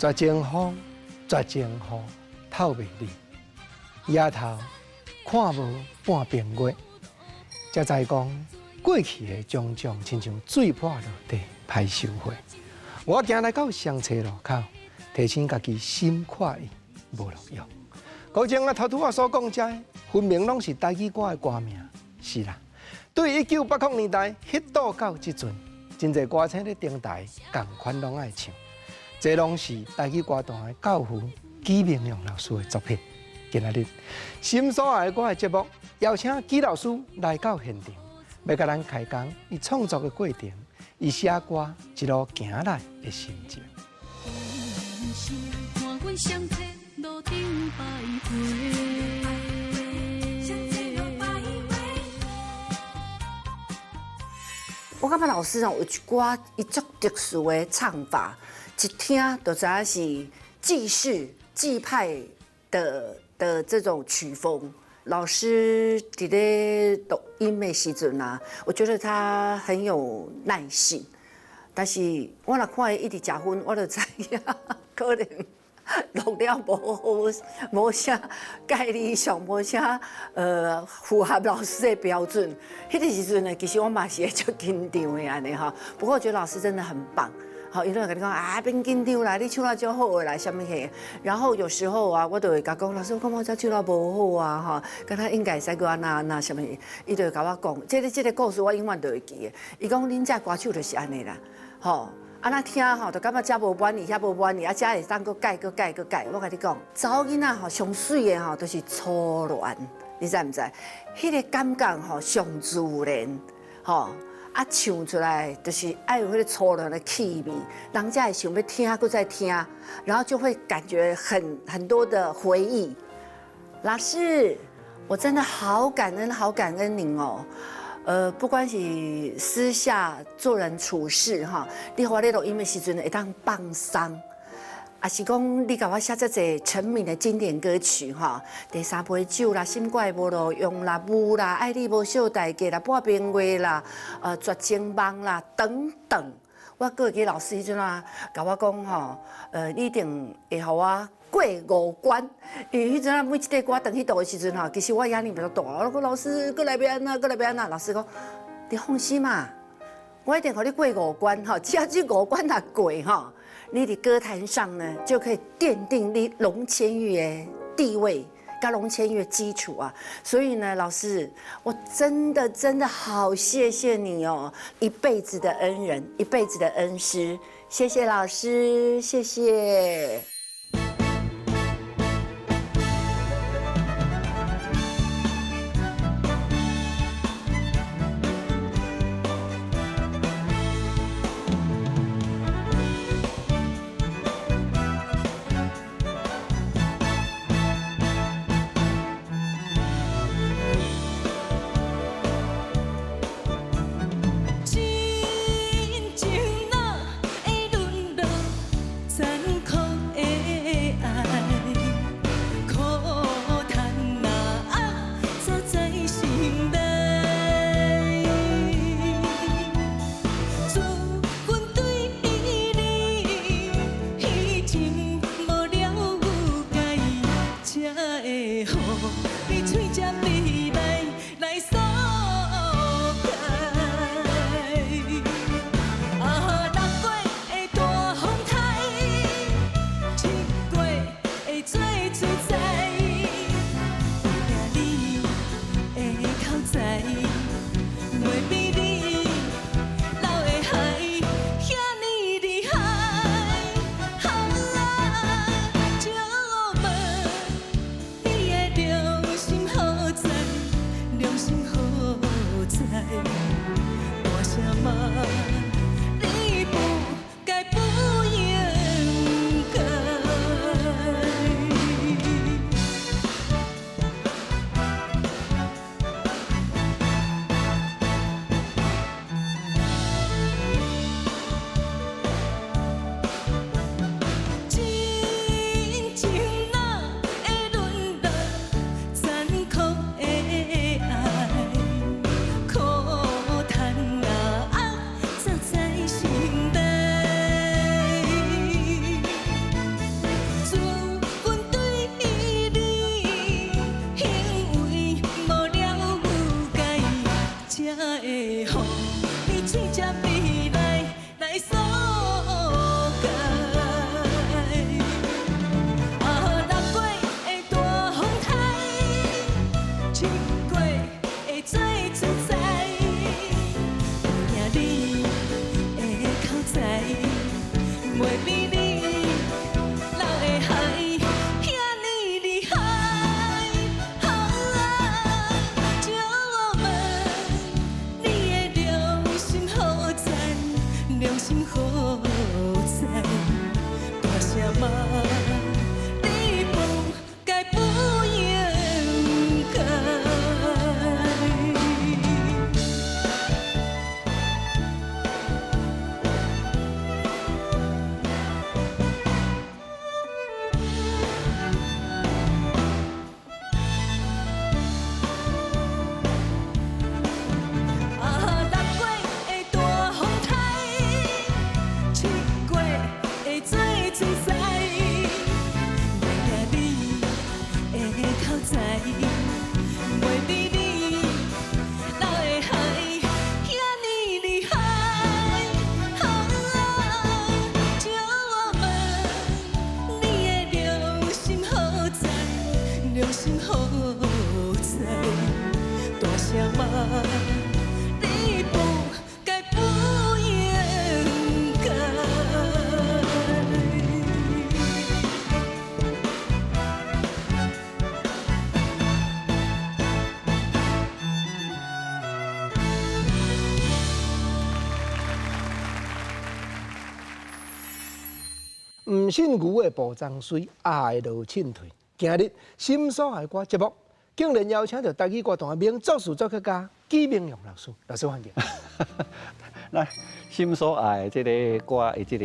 絕情風，絕情雨，透袂離。額頭看無半邊月，才知講過去的種種，親像水破落地歹收回。我行來到雙冊路口，提醒家己心快意無路用。古前啊，頭拄仔所講這，分明攏是台語歌的歌名。是啦，對1980年代彼度到這陣，真濟歌星咧登台，仝款攏愛唱。這攏是台語歌壇的教父許明陽老師的作品。今仔日心所愛的歌的節目，邀請許老師來到現場，欲共咱開講伊創作的過程，伊寫歌一路行來的心情。我感覺老師哦，有一寡伊足特殊的唱法，一聽就知影是濟氏濟派的這種曲風。老師佇咧錄音的時陣啊，我覺得他很有耐性。但是我若看伊一直食薰，我就知影可能錄了無好，無啥概理上，無啥符合老師的標準。彼個時陣呢，其實我嘛是會足緊張的按呢吼。不過我覺得老師真的很棒。好，伊攏會共你講啊，免緊張啦，你唱得足好的啦，啥物貨。然後有時候啊，我就會共講，老師，我感覺這唱得無好啊，吼，敢若應該會使閣按怎按怎啥物，伊就會共我講，這個故事我永遠都會記得。伊講恁這歌手就是按呢啦，吼，啊若聽吼，就感覺這無滿意，遐無滿意，啊這會當閣改、閣改、閣改。我共你講，查某囡仔吼上媠的吼，就是初戀，你知毋知？彼個感覺吼上自然，吼。啊，唱出來就是愛有彼個初戀的氣味，人才會想欲聽，閣再聽，然後就會感覺很多的回憶。老師，我真的好感恩，好感恩您哦。不管是私下做人處事哈，你予我咧錄音的時陣會當放鬆，抑是講你共我寫這濟成名的經典歌曲哈，第三杯酒啦，心肝的無路用啦，霧啦，愛你無惜代價啦，半邊月啦，絕情夢啦等等。我閣會記老師彼陣啊，共我講吼，你一定會予我過五關。因為彼陣啊，每一塊歌轉去錄的時陣吼，其實我壓力比較大。我講老師，閣來欲按怎，閣來欲按怎。老師講，你放心嘛，我一定予你過五關吼，只要這五關若過吼，你佇歌壇上呢，就可以奠定你龍千玉的地位，佮龍千玉的基礎啊。所以呢，老師，我真的真的好謝謝你哦，一輩子的恩人，一輩子的恩師，謝謝老師，謝謝。親像哪會淪落殘酷的你喙舌美來來所解。啊，六月的大風台，七月的水自在，袂贏你的口才，袂比你老的海遐呢厲害。啊，借我問你的良心何在？良心何在？大聲罵你不該不應該。啊，六月的大風台，七月的水自在，袂贏你的口才，袂比你老的海遐呢厲害。啊，借我問你的良心何在？良心何在？大聲罵你不該不應該。毋信牛的步鬃水，鴨的落凊腿。今日心所愛歌節目，竟然邀請著台語歌壇的名作詞作曲家紀明勇老師，老師歡迎。咱心所愛的這个歌的這个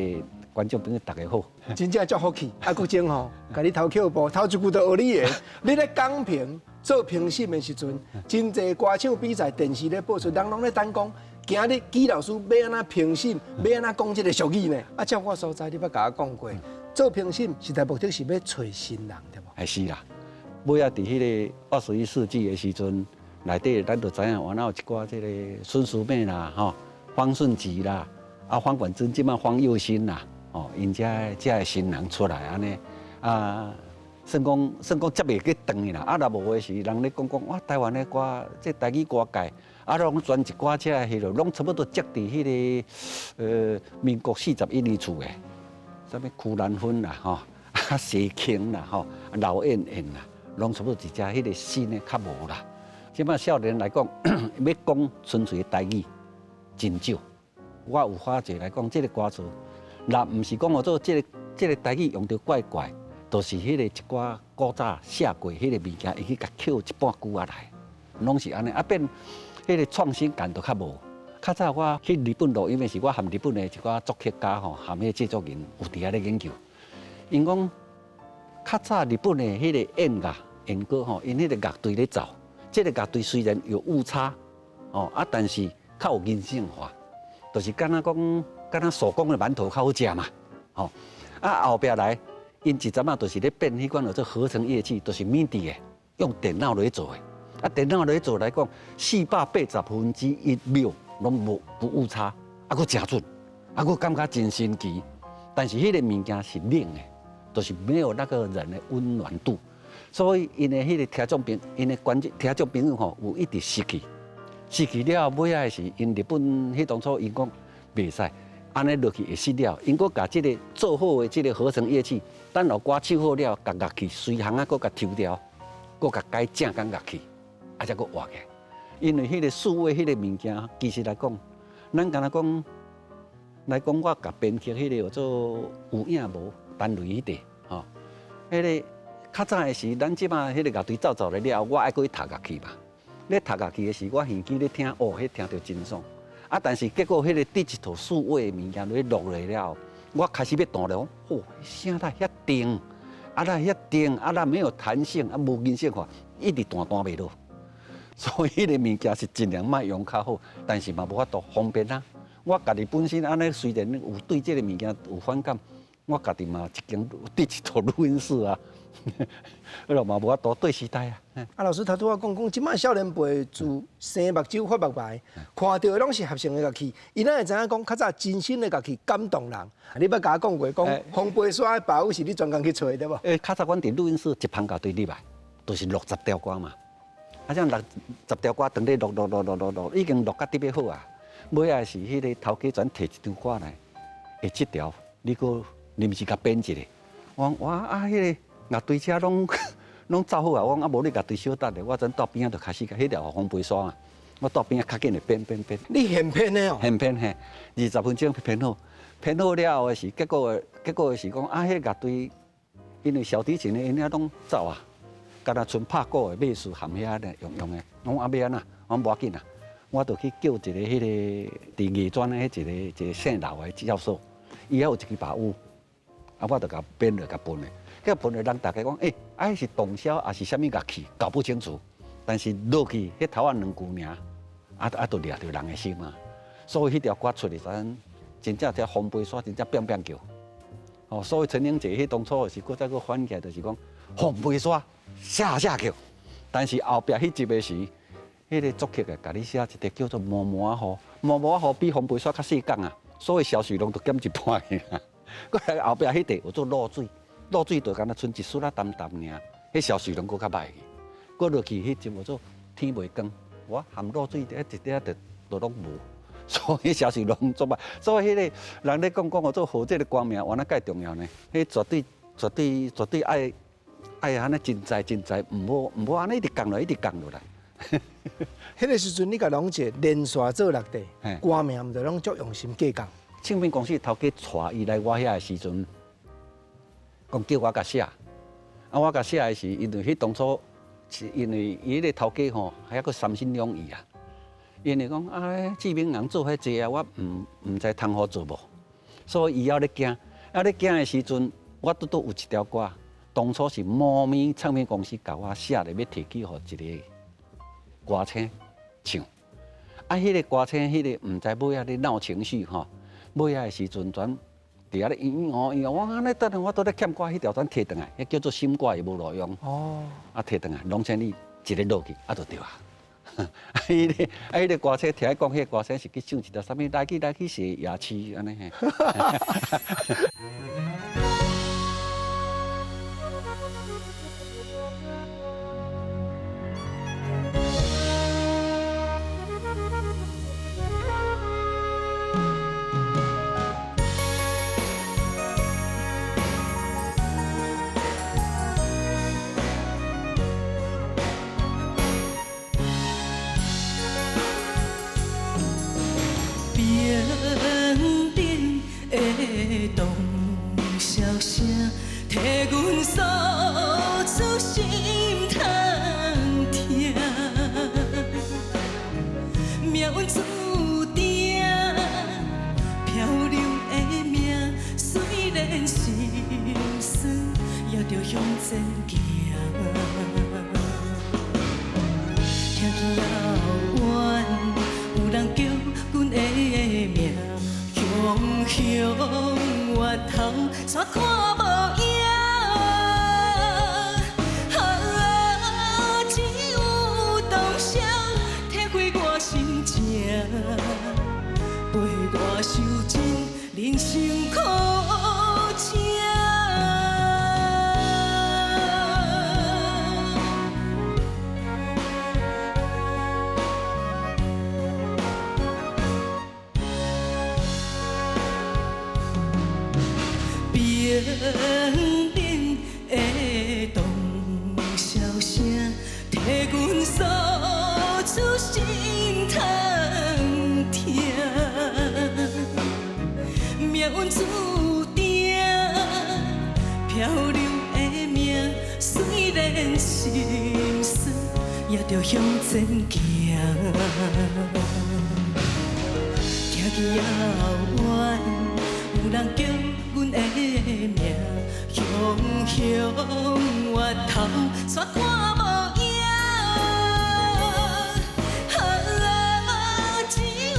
觀眾朋友，大家好。真正足福氣，啊，國正吼，共你偷扣步，頭一句就學你的。你咧講評做評審的時陣，真濟歌手比賽電視咧播出，人攏咧等講，今日紀老師欲按怎評審，欲按怎講這个俗語呢？啊，照我所知，你捌共我講過，做評審實在目的是欲揣新人，對無？係是啦，尾仔佇彼个21世紀的時陣，內底咱就知影，原來有一寡這个孫淑媚啦，吼，方順吉啦，啊，方管珍，這擺方佑興啦，吼，𪜶遮的新人出來按呢，啊，算講接袂去長的啦，啊，若無的是人咧講講，哇，台灣的歌，這台語歌界，啊，攏選一寡這彼落，攏差不多接佇彼个民國41年厝的，啥物屈蘭芬啦，吼，啊，謝慶啦，吼，劉艷艷啦，攏差不多佇遮彼个新的較無啦。這擺少年來講，欲講純粹的台語真少。我有發覺來講，這个歌詞，若毋是講號做這个台語用著怪怪，就是彼个一寡古早寫過彼个物件，會去共抾一半句仔來，攏是按呢，啊變彼个創新感就較無。較早我去日本錄音的時，我和日本的一寡作曲家吼，含彼个製作人有佇遐咧研究。𪜶講較早日本的彼个演樂演歌吼，𪜶彼个樂隊咧走，這个樂隊雖然有誤差，哦啊，但是較有人性化，就是敢若講，敢若手工的饅頭較好食嘛，吼啊後壁來，𪜶一陣仔就是咧變彼款叫做合成樂器，就是 MIDI 的，用電腦來做的。啊，電腦來做來講，1/480秒攏無不誤差，啊，閣誠準，啊，閣感覺真神奇。但是彼个物件是冷的，就是沒有那個人的溫暖度，所以𪜶的彼个聽眾朋，𪜶的觀眾聽眾朋友吼，有一直失去，失去了後，尾仔是𪜶日本彼當初𪜶講袂使，按呢落去會失了，𪜶閣共這个做好的這个合成樂器，等予歌唱好了，共樂器隨行啊，閣共抽掉，閣共改正工樂器，啊才閣活起來。因為彼个數位彼个物件，其實來講，咱敢若講來講，我共編曲彼个叫做有影無單雷彼塊，吼，彼个較早的時，咱這擺彼个樂隊走走來了後，我愛閣去讀樂器嘛。咧讀樂器的時，我耳機咧聽，哦，彼聽著真爽。啊，但是結果彼个 digital 數位的物件咧落來了後，我開始欲彈了，哦，聲哪遐定，啊哪遐定，啊哪沒有彈性，啊無人性化，一直彈彈袂落。所以彼个物件是盡量莫用較好，但是嘛無法度方便啊。我家己本身按呢，雖然有對這个物件有反感，我家己嘛一間佇一套錄音室啊，彼落嘛無法度對時代啊。啊，老師頭拄仔講講，這擺少年輩自生目睭發目眉，看著的攏是合成的樂器，伊哪會知影講較早真心的樂器感動人？你捌共我講過，講風飛沙的包是你專工去揣對無？欸，較早阮佇錄音室一棚共對入來，就是60條歌嘛。啊，這樣60條歌當咧錄錄錄錄錄錄，已經錄甲特別好啊。尾仔是彼个頭家轉提一張歌來，欸，這條你閣臨時共編一下。我講哇啊，彼个樂隊車攏攏走好啊！我講啊，無你樂隊小等下，我陣蹛邊仔就開始共彼條風飛沙啊，我蹛邊仔較緊來編編編。你現編的哦？現編嘿，20分鐘編好，編好了後的是結果，結果是講啊，彼樂隊因為小提琴的𪜶遐攏走啊，敢若賰拍鼓的馬術含遐咧用用的，我講啊欲按怎？我講無要緊啊，我就去叫一个彼个佇藝專的彼一个一个姓劉的教授，伊遐有一支把舞，啊，我就共編落共分的，結果分的人逐家講，欸，啊，彼是洞簫抑是啥物樂器，搞不清楚。但是落去彼頭仔兩句爾，啊啊，就掠著人的心啊。所以彼條歌出來時陣，真正這風飛沙真正變變叫。哦，所以陳英傑彼當初是閣再閣翻起來，就是講風飛沙下下叫。但是後壁彼集的時，彼个作曲的共你寫一個叫做毛毛仔雨，毛毛仔雨比風飛沙較細工啊，所以銷售量就減一半去啊。閣來後壁彼塊有做露水，露水就敢若賰一絲仔淡淡爾，彼銷售量閣較歹去。閣落去彼集叫做天袂光，我含露水一一點仔就攏無，所以銷售量足歹。所以彼个人咧講講哦，做好這个歌名，原來蓋重要呢。彼絕對絕對絕對愛愛按呢真在真在，毋好毋好按呢一直降落一直降落來。彼个時陣你共攏一連續做六塊，歌名毋就攏足用心計較。唱片公司頭家帶伊來我遐的時陣，講叫我共寫，啊，我共寫的是因為彼當初是因為伊彼个頭家吼，還閣三心兩意啊。因為講啊，志明人做遐濟啊，我毋毋知通好做無，所以伊猶咧驚，啊咧驚的時陣，我拄拄有一條歌，當初是貓咪唱片公司共我寫咧，欲提去予一個歌星唱，啊，彼个歌星彼个毋知尾仔咧鬧情緒吼。尾仔的時陣，轉佇遐咧咿咿哦咿哦，我按呢等下我拄咧欠歌，彼條轉提轉來，彼叫做心歌的無路用。哦。啊，提轉來，攏請你一个落去，啊，就對啊。啊，彼个啊，彼个歌星聽伊講，彼个歌星是去唱一條啥物來去來去是夜市按呢嘿。冰冷的洞簫聲，替阮訴出心痛疼。命運注定漂流的命，雖然心酸，也著向前行。聽見遙遠有人叫阮的名，雄雄月頭煞看無影。啊，只有洞簫體會我心情，陪我受盡人生苦情。冰冷的洞簫聲，替阮訴出心痛疼。命運注定漂流的命，雖然心酸，也著向前行。聽見遙遠有人叫阮的名，雄雄月頭煞看無影。啊，只有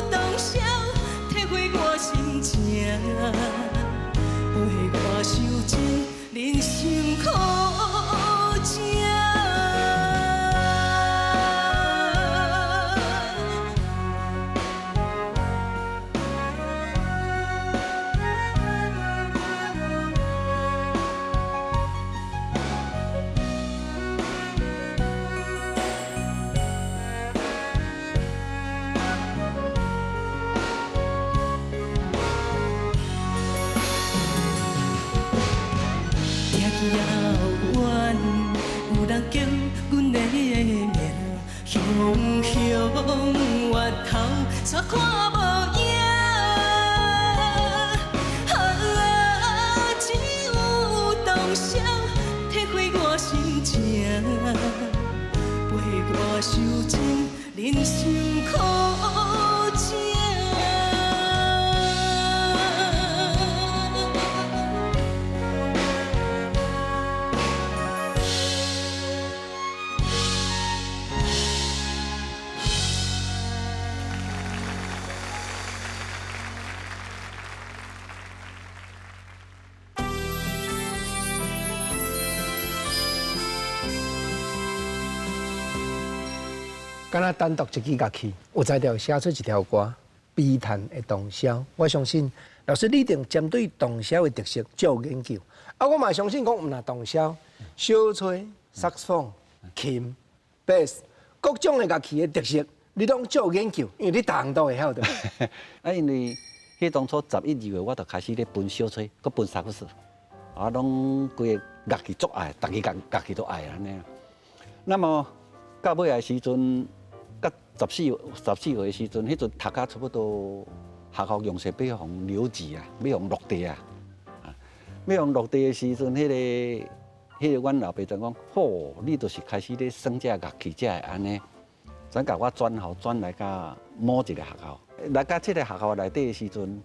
洞簫體會我心情，陪叫阮的名，雄雄月頭煞看無影。啊，只有洞簫體會我心情，陪我受盡人生苦情。敢若單獨一支樂器，有才調寫出一條歌《悲嘆的洞簫》。我相信老師你一定針對洞簫的特色做研究。啊，我嘛相信講，毋但洞簫、小吹、薩克斯風、琴、貝斯，各種的樂器的特色，你攏做研究，因為你逐項都會曉對。啊，因為彼當初11、2歲，我就開始咧分小吹，閣分薩克斯，啊，攏規个樂器足愛，逐个樂樂器都愛按呢。那麼到尾的時陣，到十四歲的時陣，彼陣讀甲差不多學校用勢欲予留級啊，欲予落地啊，啊，欲予落地的時陣，彼個阮老爸就講：吼，你就是開始咧耍這樂器，才會按呢。轉共我轉校轉來到某一個學校，來到這個學校內底的時陣，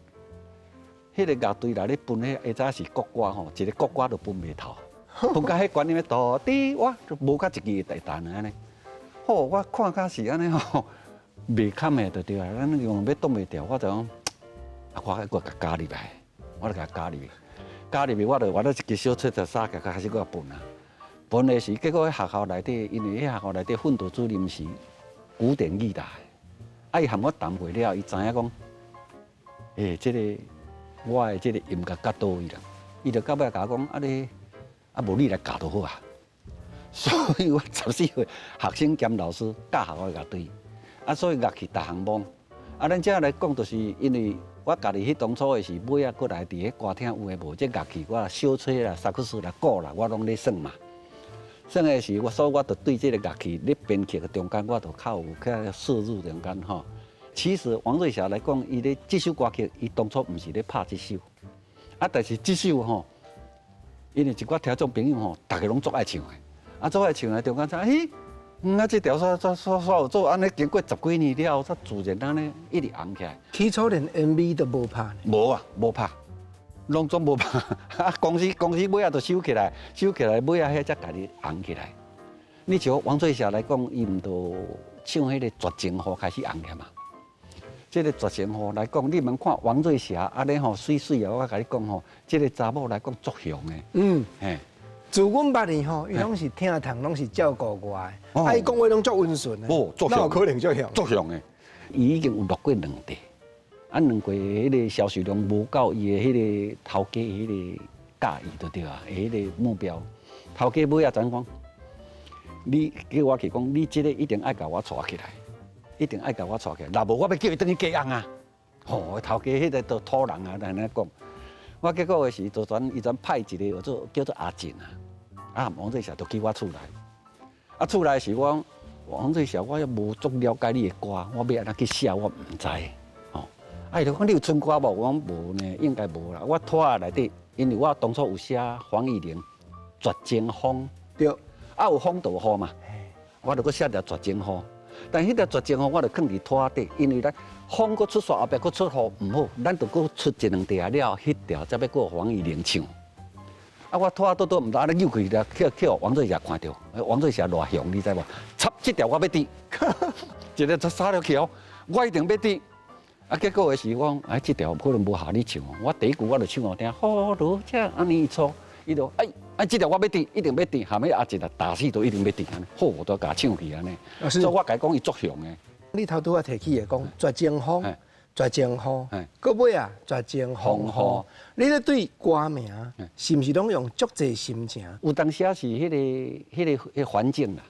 彼個樂隊內咧分彼下早是國歌吼，一個國歌都分袂透，分到彼關裡面到底我就無甲一支會彈按呢。吼，我看甲是按呢吼，袂堪的就對啊，咱用欲擋袂牢，我就講，啊，我愛閣共加入來，我就共加入去，加入去我就我咧一支小吹就三個開始閣分啊，分的時結果彼學校內底，因為彼學校內底訓導主任是古典吉他的，啊，伊含我談過了後，伊知影講，欸，這個我的這個音樂較到位啦，伊就到尾共我講，啊你，啊無你來教就好啊。所以我14歲學生兼老師教學校樂隊，啊，所以樂器逐項摸。啊，咱這來講，就是因為我家己彼當初的是尾仔閣來佇彼歌廳有的無，這樂器我小吹啦、薩克斯啦、鼓啦，我攏咧耍嘛。耍的是我，所以我就對這個樂器咧編曲的中間，我就較有較涉入中間吼。其實王瑞霞來講，伊咧這首歌曲，伊當初毋是咧拍這首，啊，但是這首吼，因為一寡聽眾朋友吼，逐个攏足愛唱的。啊，足愛唱的中間才，咦，啊，這條煞煞煞煞有做按呢，經過十幾年了後，才自然按呢一直紅起來。起初連 MV 都無拍呢？無啊，無拍，攏總無拍。啊，公司尾仔就收起來，收起來尾仔彼才家己紅起來。你像王瑞霞來講，伊毋就唱彼個絕情雨開始紅起來嘛？這個絕情雨來講，你毋看王瑞霞按呢吼媠媠啊，我共你講吼，這個查某來講足雄的。嗯，嘿。自阮捌伊吼，伊攏是聽筒，攏是照顧我的，啊，伊講話攏足溫順的，哪有可能足雄？足雄的，伊已經有錄過兩塊，啊，兩塊彼個銷售量無夠伊的彼個頭家彼個佮意就對啊，彼個目標。頭家尾仔怎講？你叫我去講，你這個一定愛共我帶起來，一定愛共我帶起來，若無我欲叫伊轉去嫁翁啊！吼，頭家彼個都土人啊，按呢講。我結果的是，就轉伊轉派一個叫做阿進啊。啊，王瑞霞就去我厝內，啊，厝內時我講，王瑞霞，我也無足了解你的歌，我欲按怎去寫，我毋知，吼。啊，伊就講你有春歌無？我講無呢，應該無啦。我拖仔內底，因為我當初有寫黃義玲《絕情風》，對，啊有風就有雨嘛，我就閣寫條絕情雨，但彼條絕情雨我就囥佇拖仔底，因為咱風閣出煞，後壁閣出雨毋好，咱就閣出一兩條了後，彼條才欲閣予黃義玲唱。啊！我拖倒倒毋知按呢扭開來，去予王瑞霞看著，王瑞霞偌雄，你知無？插這條我欲佇，一个殺落去哦，我一定欲佇。啊，結果的是我講，哎，這條可能無合你唱。我第一句我就唱予聽，好羅這按呢錯，伊就哎哎，這條我欲佇，一定欲佇。下尾阿一啊，打死都一定欲佇按呢，好，我都共唱去按呢。所以我共伊講，伊足雄的。你頭拄仔提起的講絕情風。絕情雨，閣尾啊，絕情風雨。你咧對歌名是毋是攏用足濟心情？有當時是彼個環境啦。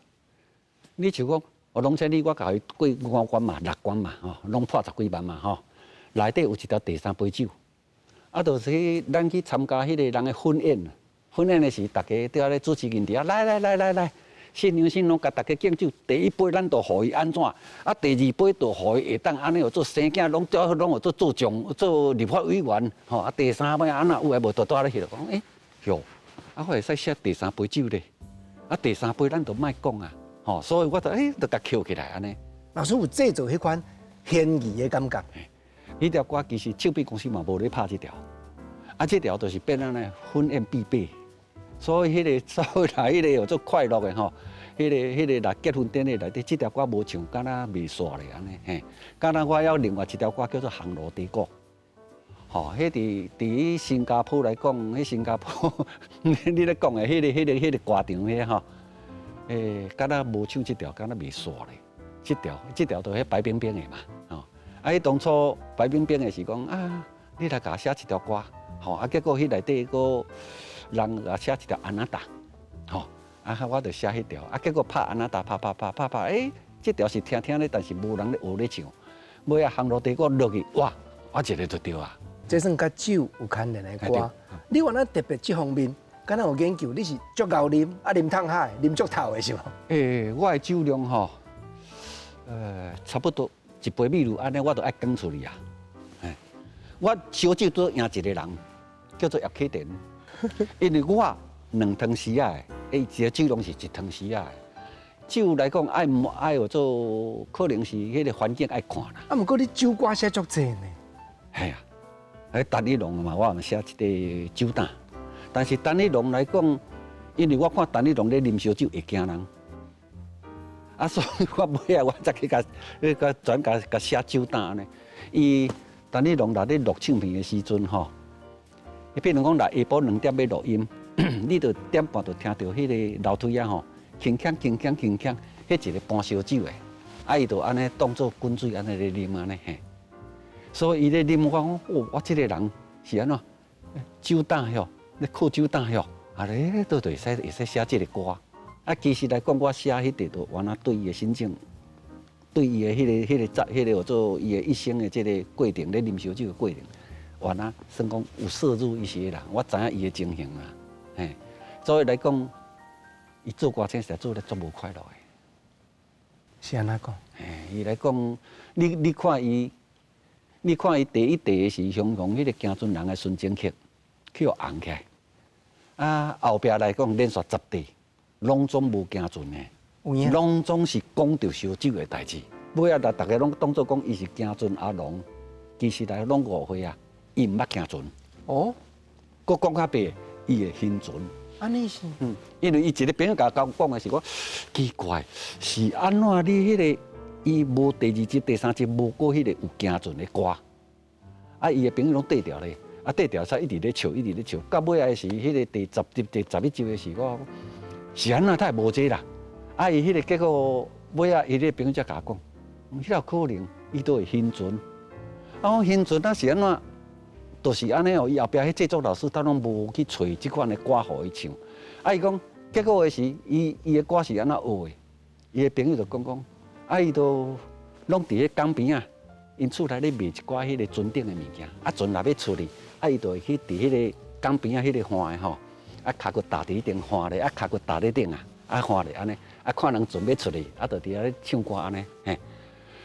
你像講，我攏千里，我共伊過五關嘛、六關嘛，吼，攏破十幾萬嘛，吼。內底有一條第三杯酒，啊，就是去咱去參加彼個人的婚宴，婚宴的時，逐家佇遐咧主持人佇遐，來來來來來，新娘新郎共逐家敬酒，第一杯咱就予伊按怎，啊，第二杯就予伊會當按呢予做生囝，攏做攏予做做將做立法委員，吼，啊，第三擺按怎有的無就蹛咧彼就講，欸，喲，啊，我會使寫第三杯酒咧，啊，第三杯咱就莫講啊，吼，所以我就欸，就共抾起來按呢。老師有製造彼款懸疑的感覺。彼條歌其實唱片公司嘛無咧拍這條，啊，這條就是變按呢婚宴必備。所以彼個所以來彼個有做快樂的吼，彼個來結婚典禮內底，這條歌無唱，敢若袂煞咧按呢嘿。敢若我還有另外一條歌叫做《烘爐地鼓》，吼，彼佇佇新加坡來講，彼新加坡你咧講的彼個歌場彼吼，欸，敢若無唱這條，敢若袂煞咧。這條就彼白冰冰的嘛，吼。啊，彼當初白冰冰的是講啊，你來共我寫一條歌，吼，啊，結果彼內底閣人共寫一條阿娜達，吼，啊，我就寫彼條，啊，結果拍阿娜達，拍拍拍拍拍，欸，這條是聽聽咧，但是無人咧學咧唱，尾仔烘爐地鼓落去，哇，我一个就對啊。這算佮酒有牽連的歌，你原來特別這方面，敢若有研究？你是足𠢕啉，啊啉燙海，啉足透的是無？欸，我的酒量吼，差不多一杯米露按呢，我就愛講出去啊。欸，我燒酒拄贏一個人，叫做葉啟田，因為我兩湯匙仔的，伊一個酒量是一湯匙仔的。酒來講，愛愛有做，可能是彼個環境愛看啦。啊，毋過你酒歌寫足濟呢？係啊，彼陳一龍嘛，我嘛寫一個酒膽。但是陳一龍來講，因為我看陳一龍咧啉燒酒會驚人，啊，所以我尾仔我才去共去共轉共共寫酒膽呢。伊陳一龍若咧錄唱片的時陣吼，伊比如講若下晡2點欲錄音，你就點半就聽著彼个樓梯仔吼，鏗鏘鏗鏘鏗鏘，彼一个搬燒酒的，啊，伊就按呢當做滾水按呢咧啉按呢嘿。所以伊咧啉，我講哦，我這个人是按怎酒膽吼，咧靠酒膽吼，啊咧都會使會使寫這个歌。啊，其實來講，我寫彼個就原來對伊的心境，對伊的彼個、彼個、彼個做伊的一生的這个過程，咧啉燒酒的過程，原來算講有攝入一些啦，我知影伊的情形啦，嘿，所以來講，伊做歌星實在做得足無快樂的。是按怎講？嘿，伊來講，你看伊，你看伊第一第是香港彼个行船人的純情曲，去予紅起來，啊後壁來講連續10塊，攏總無行船的，攏總是講著燒酒的代誌。尾仔逐家攏當做講伊是行船阿龍，其實來攏誤會啊，伊毋捌行船。哦，閣講較白，伊會晕船。按呢是？嗯，因為伊一个朋友共我講的是講奇怪，是按怎你彼个伊無第二集、第三集無閣彼个有行船的歌，啊，伊的朋友攏綴掉咧，啊，綴掉才一直咧笑，一直咧笑，到尾仔時，彼个第十集、第11集的時，我講是按怎，他會無這啦？啊，伊彼个結果尾仔，伊个朋友才共我講，彼有可能伊都會晕船。啊，我晕船啊是按怎？就是按呢哦，伊後壁彼製作老師他攏無去揣這款的歌予伊唱。啊，伊講結果的是，伊伊的歌是按怎學的？伊的朋友就講講，啊，伊都攏佇彼江邊仔，𪜶厝內咧賣一寡彼个船頂的物件，啊，船若欲出去，啊，伊就會去佇彼个江邊仔彼个岸的吼，啊，跤骨踏佇彼頂岸咧，啊，跤骨踏咧頂啊，啊，看咧按呢，啊，看人船欲出去，啊，就佇遐咧唱歌按呢，嘿。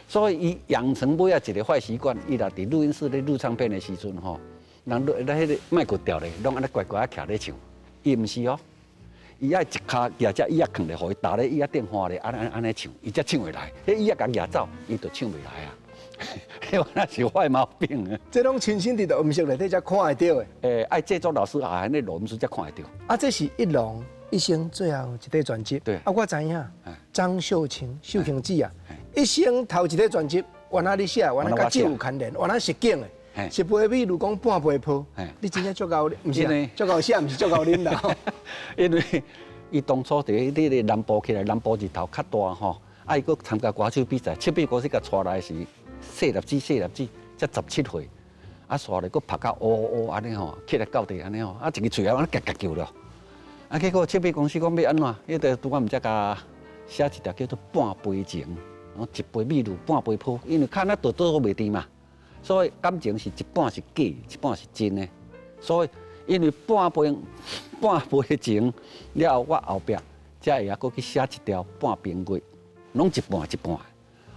所以伊養成尾仔一個壞習慣，伊若佇錄音室咧錄唱片的時陣吼，人錄咧彼個麥克調咧，攏按呢乖乖仔徛咧唱。伊毋是哦，伊愛一跤舉隻椅仔囥咧，予伊踏咧椅仔頂岸咧，按呢按呢唱，伊才唱會來。彼椅仔共舉走，伊就唱袂來啊。彼原來是壞毛病啊！這攏親身佇錄音室內底才看會著的。欸，愛製作老師也按呢錄音室才看會著。啊，這是一龍一生最後一塊專輯。對。啊，我知影，張秀清，秀清姊啊，一生頭一塊專輯，原來你寫，原來佮酒有牽連，原來實景的，一杯米如講半杯泡，你真正足𠢕，毋是啊，足𠢕寫，毋是足𠢕啉啦。因為伊當初佇彼個南部起來，南部日頭較大吼，啊，伊閣參加歌手比賽，唱片公司共帶來時，細粒子細粒子，才17歲，啊，煞咧閣拍甲烏烏按呢吼，起來到底按呢吼，啊，一个喙仔按呢夾夾叫了，啊，結果唱片公司講欲按怎，彼個拄仔毋才共寫一條叫做半杯情。一杯米露半杯泡，因為較那倒倒袂甜嘛，所以感情是一半是假，一半是真的。所以因為半杯半杯情了後，我後壁才會閣去寫一條半平月，攏一半一半。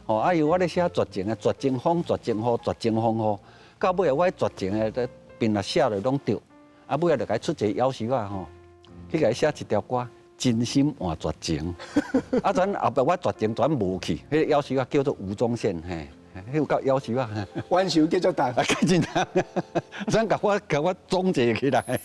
吼，啊，因為我咧寫絕情的，絕情風、絕情雨、絕情風雨，到尾啊，我絕情的變啊寫落攏對，啊，尾啊就共伊出一個夭壽仔吼，去共伊寫一條歌，真心換絕情。啊，轉後壁我絕情轉無去，彼個夭壽仔叫做吳宗憲，嘿，彼有夠夭壽仔。冤仇繼續重。啊，真重，轉共我總結起來。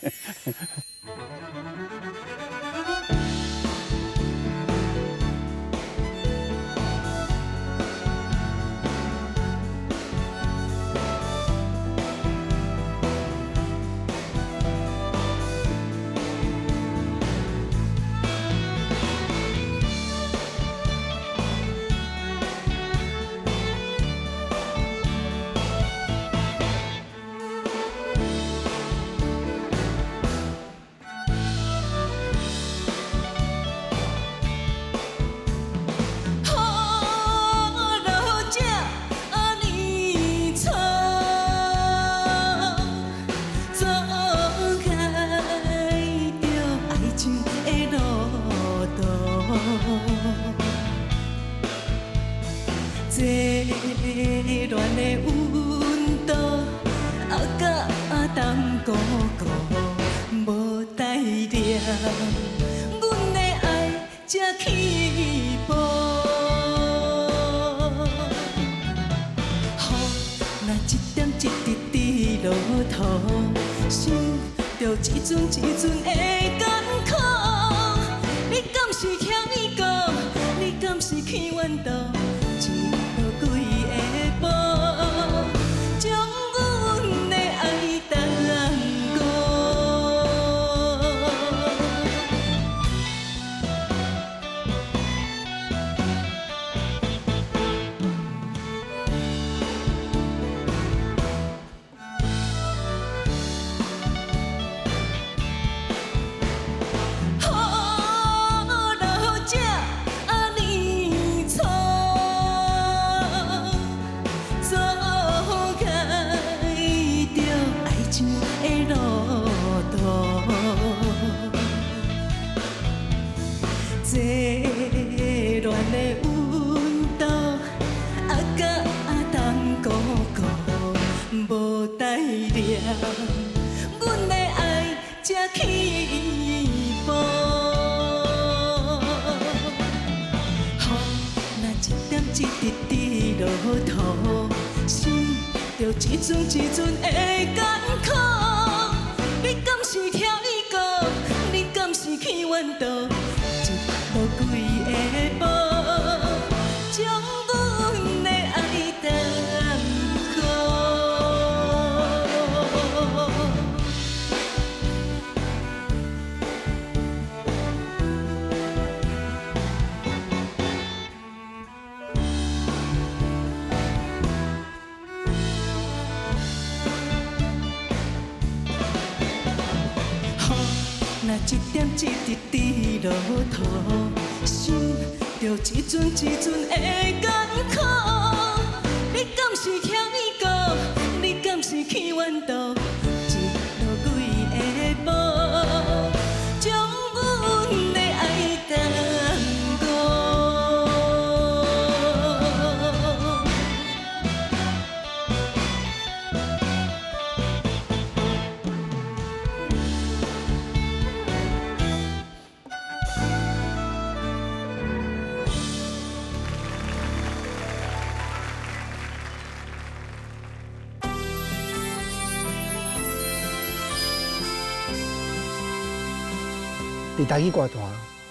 佇台語歌壇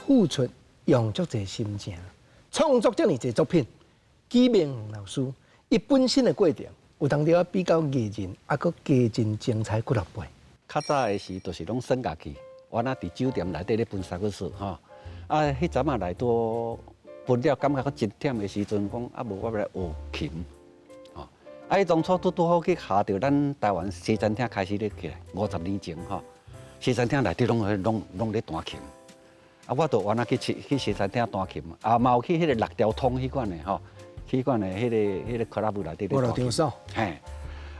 付出用足濟心情，創作遮爾濟作品。許明雄老師，伊本身的過程有當中比較藝人，猶閣加真精彩幾若倍。較早的時，就是攏耍家己，我若佇酒店內底咧分薩克斯吼，啊，彼陣仔來拄分了，感覺閣真忝的時陣，講啊無我欲來學琴，吼，啊，彼當初拄拄好去學著咱台灣西餐廳開始咧起來，50年前吼。西餐廳內底攏咧彈琴，啊，我就原來去西餐廳彈琴，啊，嘛有去彼個六條通彼款的吼，彼款的彼個 club 內底咧彈琴。嘿，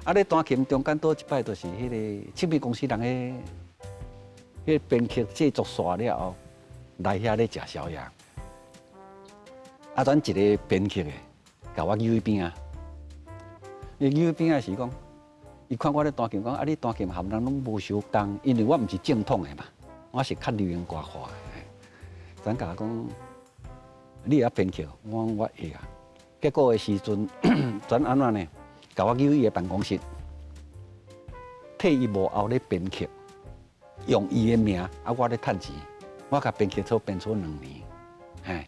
啊，咧彈琴中間倒一擺，就是彼個唱片公司人彼個編曲製作煞了後，來遐咧食宵夜。啊，轉一个編曲的，共我揪去邊仔。伊揪去邊仔是講，伊看我咧彈琴，講啊，你彈琴含人攏無相仝，因為我毋是正統的嘛，我是較流行歌化的。咱共我講，你會曉編曲？我講我會啊。結果的時陣，轉按怎呢？共我揪伊的辦公室，替伊幕後咧編曲，用伊的名，啊，我咧趁錢，我共編曲組編出2年，嘿。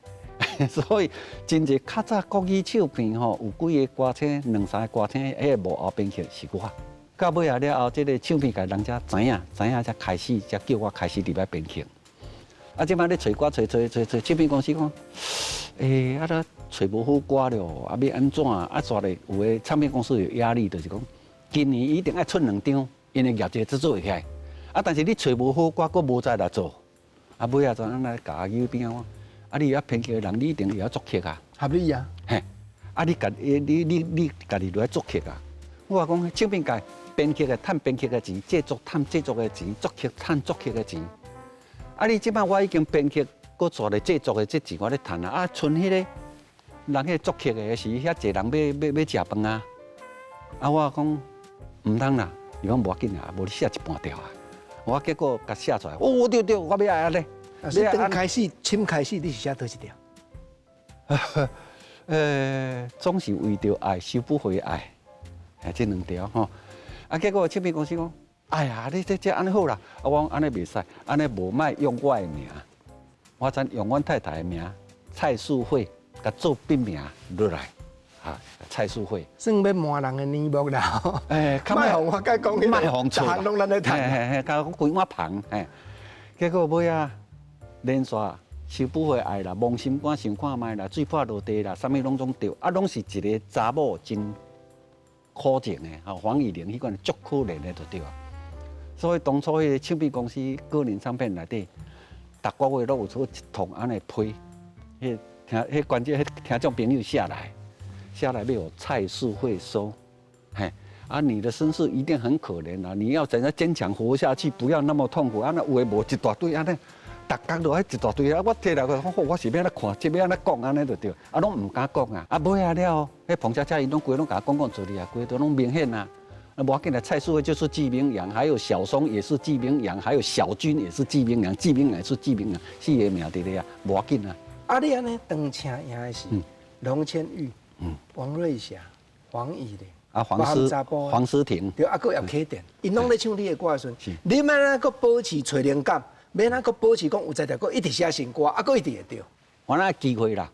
所以真濟較早國語唱片吼，有幾个歌星，兩三个歌星，彼个幕後編曲是我。到尾仔了後，這个唱片界人才知影，知影才開始，才叫我開始入來編曲。啊，這擺咧揣歌，揣揣揣揣，唱片公司講，欸，啊，咧揣無好歌了，啊，欲按怎？啊，煞咧有的唱片公司有壓力，就是講，今年一定愛出兩張，𪜶的業績才做會起來。啊，但是你揣無好歌，閣無才來做。啊，尾仔就按呢共我揪邊仔講，啊，你會曉編曲的人，你一定會曉作曲啊。合理啊。嘿，啊，你家你你你家己落來作曲啊？我講唱片界編曲的趁編曲的錢，製作趁製作的錢，作曲趁作曲的錢。啊！你這擺我已經編曲，閣做咧製作的這錢我咧趁啊！啊，賰彼个人彼个作曲的時，遐濟人欲欲食飯啊！啊，我講毋通啦，伊講無要緊啊，無你寫一半條啊！我結果共寫出來，哦對對，我欲愛按呢。啊，所以當開始，簽開始，你是寫佗一條？總是為著愛，收不回愛，啊，這兩條吼。啊，結果唱片公司講，哎呀，你這這按呢好啦，啊，我講按呢袂使，按呢無莫用我的名，我才用阮太太的名蔡素慧，共做筆名落來，啊，蔡素慧。算欲瞞人的耳目啦。欸，莫予我共講，莫予逐項攏咱咧趁。嘿嘿嘿，共講規碗捧，嘿。結果尾仔連續收不回愛啦，摸心肝想看覓啦，水破落地啦，啥物攏總對，啊，攏是一个查某真苦情的，吼，黃以玲彼款足可憐的就對啊。所以當初彼个唱片公司歌林唱片內底，逐个月攏有出一通按呢批，彼聽彼觀眾彼聽眾朋友寫來，寫來欲予蔡素慧收，嘿，啊，你的身世一定很可憐啊！你要怎樣堅強活下去，不要那麼痛苦。啊，那有的無一大堆按呢，逐工都愛一大堆啊！我提來講，我是欲按怎看，這欲按怎講按呢就對，啊，攏毋敢講啊！啊，尾仔了，彼彭恰恰𪜶攏規攏共我講講出去啊，規都攏明顯啊。啊，無要緊啦，蔡素慧就是紀明陽，還有小松也是紀明陽，還有小軍也是紀明陽，紀明陽也是紀明陽，四个名佇咧啊，無要緊啊。啊，你按呢當請贏的是龍千玉、王瑞霞、黃以玲。啊，黃詩婷，對，啊，閣葉啟田，𪜶攏咧唱你的歌的時陣，你欲按怎閣保持揣靈感，欲按怎閣保持講有才調，閣一直寫新歌，啊，閣一直會對。我那機會啦，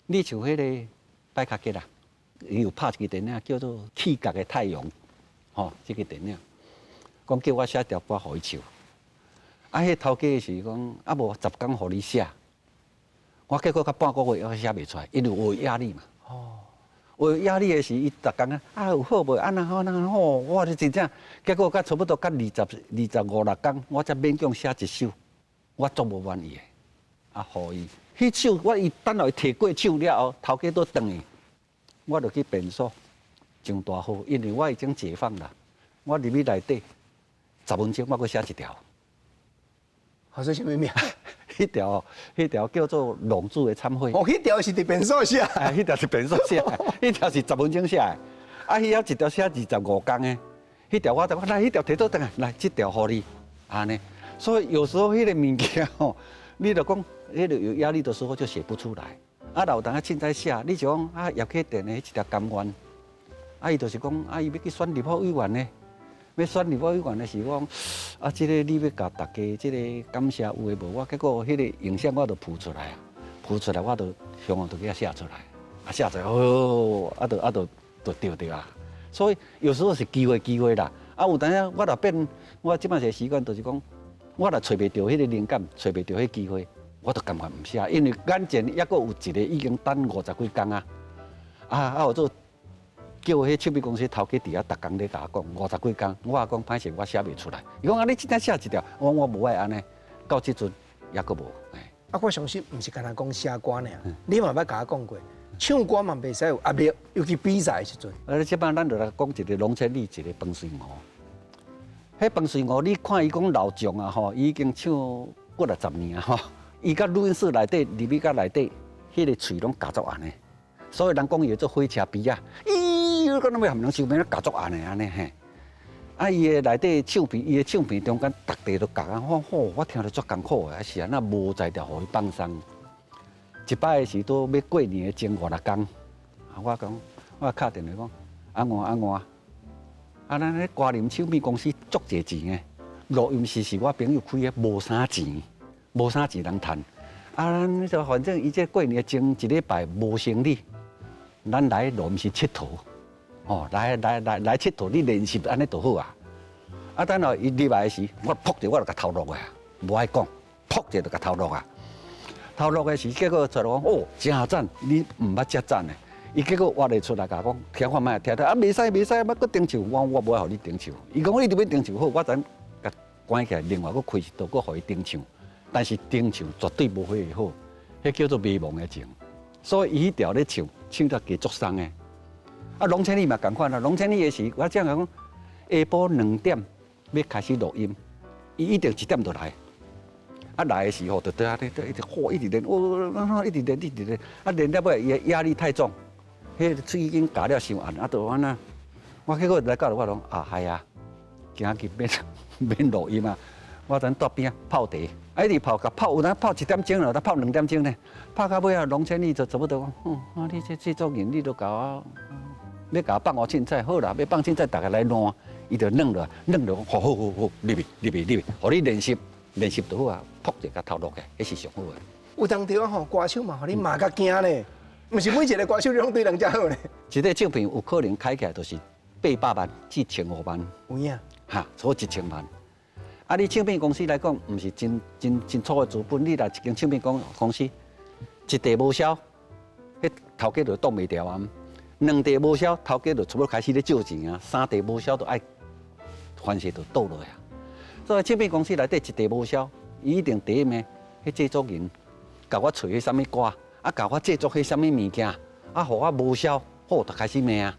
你像彼个擺卡吉啦，伊有拍一支電影叫做《氣角的太陽》，吼，這个電影，講叫我寫條歌予伊唱。啊，彼頭家是講，啊無10工予你寫，我結果到半個月我寫袂出來，因為我有壓力嘛。哦。有壓力的時，伊逐工啊，啊有好無？按怎好？按怎好？我就真正，結果到差不多到二十五六工，我才勉強寫一首，我足無滿意的，啊，予伊。彼首我伊等落伊提過手了後，頭家都轉去，我就去便所上大號，因為我已經解放啦。我入去內底10分鐘，我閣寫一條。號做啥物名？彼條，彼條叫做《浪子的懺悔》。哦，彼條是佇便所寫。哎，彼條是便所寫，彼條是十分鐘寫的。啊，彼條一條寫25工的，彼條我就講來，彼條提倒轉來，來，這條予你，按呢。所以有時候彼个物件吼，你就講，彼个有壓力的時候就寫不出來。啊，有當仔凊彩寫，你就講啊，葉啟田的彼一條甘願，啊，伊就是講啊，伊欲去選立法委員呢。欲選立法委員的時講，啊，這个你欲共大家這个感謝有的無？我結果彼个影像我就浮出來啊，浮出來我就向後就給它寫出來，啊，寫出來，哦，啊，就啊就就對對啊。所以有時候是機會機會啦。啊，有當時我若變，我這擺一个習慣就是講，我若揣袂著彼个靈感，揣袂著彼機會，我就甘願毋寫，因為眼前抑閣有一个已經等五十幾工啊，啊啊，有做。叫彼唱片公司頭家佇遐逐工咧共我講五十幾工，我也講歹勢，我寫袂出來。伊講啊，你這擺寫一條，我講我無愛按呢，到這陣抑閣無。啊，我相信毋是干焦講寫歌爾，你嘛捌共我講過，唱歌嘛袂使有壓力，尤其比賽的時陣。啊，這擺咱就來講一个龍千里，一个彭穗吳。彼彭穗吳，你看伊講老將啊吼，伊已經唱幾若十年啊吼，伊佮录音室內底入去佮內底，彼個喙攏咬足絚的，所以人講伊做火車鼻仔，咦，敢若欲含人相罵，咬足絚的按呢嘿。啊，伊的內底唱片，伊的唱片中間，逐塊都咬啊，我吼，我聽著足艱苦的，啊是按怎無才調予伊放鬆。一擺是拄欲過年的前五六工，啊，我講，我敲電話講，阿娥阿娥，啊，咱彼歌林唱片公司足濟錢的，錄音室是我朋友開的，無啥錢，無啥錢通趁。啊，咱就反正伊這過年的前一禮拜無生理，咱來錄音室𨑨迌，哦，來來來來𨑨迌，你練習按呢就好啊。啊，等下伊入來的時，我噗一下我就共頭錄啊，無愛講，噗一下就共頭錄啊。頭錄的時，結果出來講，哦，真讚，你毋捌遮讚的。伊結果活會出來，共我講，聽看覓，聽聽啊，袂使袂使，欲閣重唱，我我無愛予你重唱。伊講你一直欲重唱好，我等共關起來，另外閣開一道，閣予伊重唱。但是重唱絕對無彼個好，彼叫做迷茫的情。所以伊彼條咧唱，唱得加足鬆的。啊，龍千里嘛仝款啊，龍千里的時，我這樣講，下晡2點欲開始錄音，伊一定1點就來。啊，來的時候就佇遐咧，一直吼，一直練，哦，一直練，一直練，啊，練了尾，伊的壓力太重，彼個喙已經咬了傷絚，啊，就按呢。我結果來到我講啊，係啊，今日免免錄音啊，我陣蹛邊仔泡茶，啊，一直泡，共泡有當泡1點鐘了，有當泡2點鐘呢，泡到尾啊，龍千里就差不多講，嗯，啊，你這製作人你都共我，欲共我放予凊彩，好啦，欲放凊彩，逐家來爛，伊就軟落，軟落講，好好好好，入去入去入去，予你練習練習就好啊，噗一下頭錄的，彼是上好的。有當時吼，歌手嘛，予你罵甲驚咧，毋是每一個歌手攏對人遮好咧。一個唱片有可能開起來就是800萬至1500萬。有影。哈，差不多1000萬。啊，你唱片公司來講，毋是真真真粗的資本。你若一間唱片公司，一塊無銷，彼頭家就擋袂牢啊。兩塊無銷，頭家就差不多開始咧借錢啊。三塊無銷，就愛凡勢就倒落啊。所以唱片公司內底一塊無銷，伊一定第一名，彼製作人共我揣彼啥物歌，啊，共我製作彼啥物物件，啊，予我無銷，好，就開始罵啊。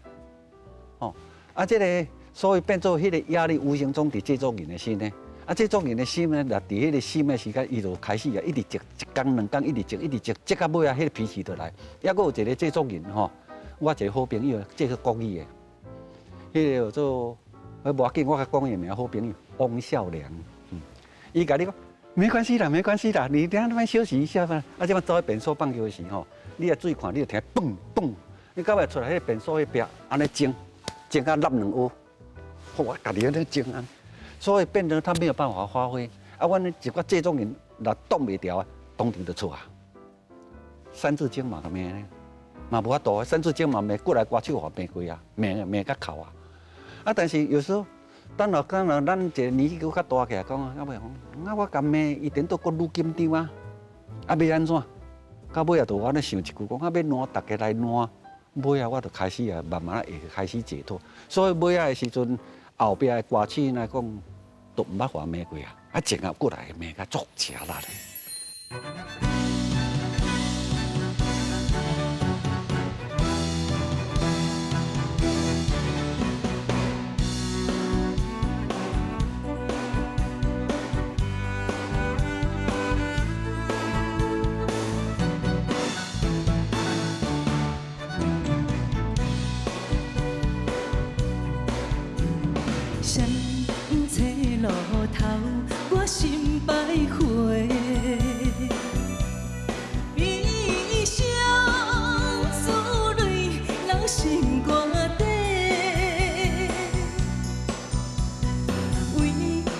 哦，啊，這個所以變做彼個壓力無形中佇製作人的心呢。啊，製作人的心呢，若佇彼個心的時間，伊就開始啊，一直積一工兩工，一直積，一直積，積到尾啊，彼個脾氣就來。抑閣有一個製作人吼，我一個好朋友，製作國語的，彼個叫做，無要緊，我共講伊名，好朋友翁孝良。嗯，伊共你講，沒關係啦，沒關係啦，你等下那邊休息一下嘛。啊，這擺走去便所放尿時吼，你若注意看，你就聽嘣嘣，你到尾出來，彼個便所彼壁按呢蒸，蒸甲凹兩烏，好，我家己按呢蒸按。所以變成他沒有辦法發揮。啊，阮一寡製作人若擋袂牢啊，當場就錯啊。三字經嘛，罵呢，嘛無法度。三字經嘛罵過來歌手也罵過啊，罵罵甲哭啊。啊，但是有時候，等落等落，咱一個年紀閣較大起來講啊，啊袂講，啊我共罵，伊顛倒閣愈緊張啊。啊，欲按怎？到尾啊，就我咧想一句講，啊欲爛，逐家來爛，尾仔我就開始啊，慢慢會開始解脫。所以尾仔的時陣，後壁的歌手來講，都毋捌予人罵過啊，啊前後過來罵甲足吃力的。雙冊路頭，我心徘徊。悲傷思淚留心肝底，為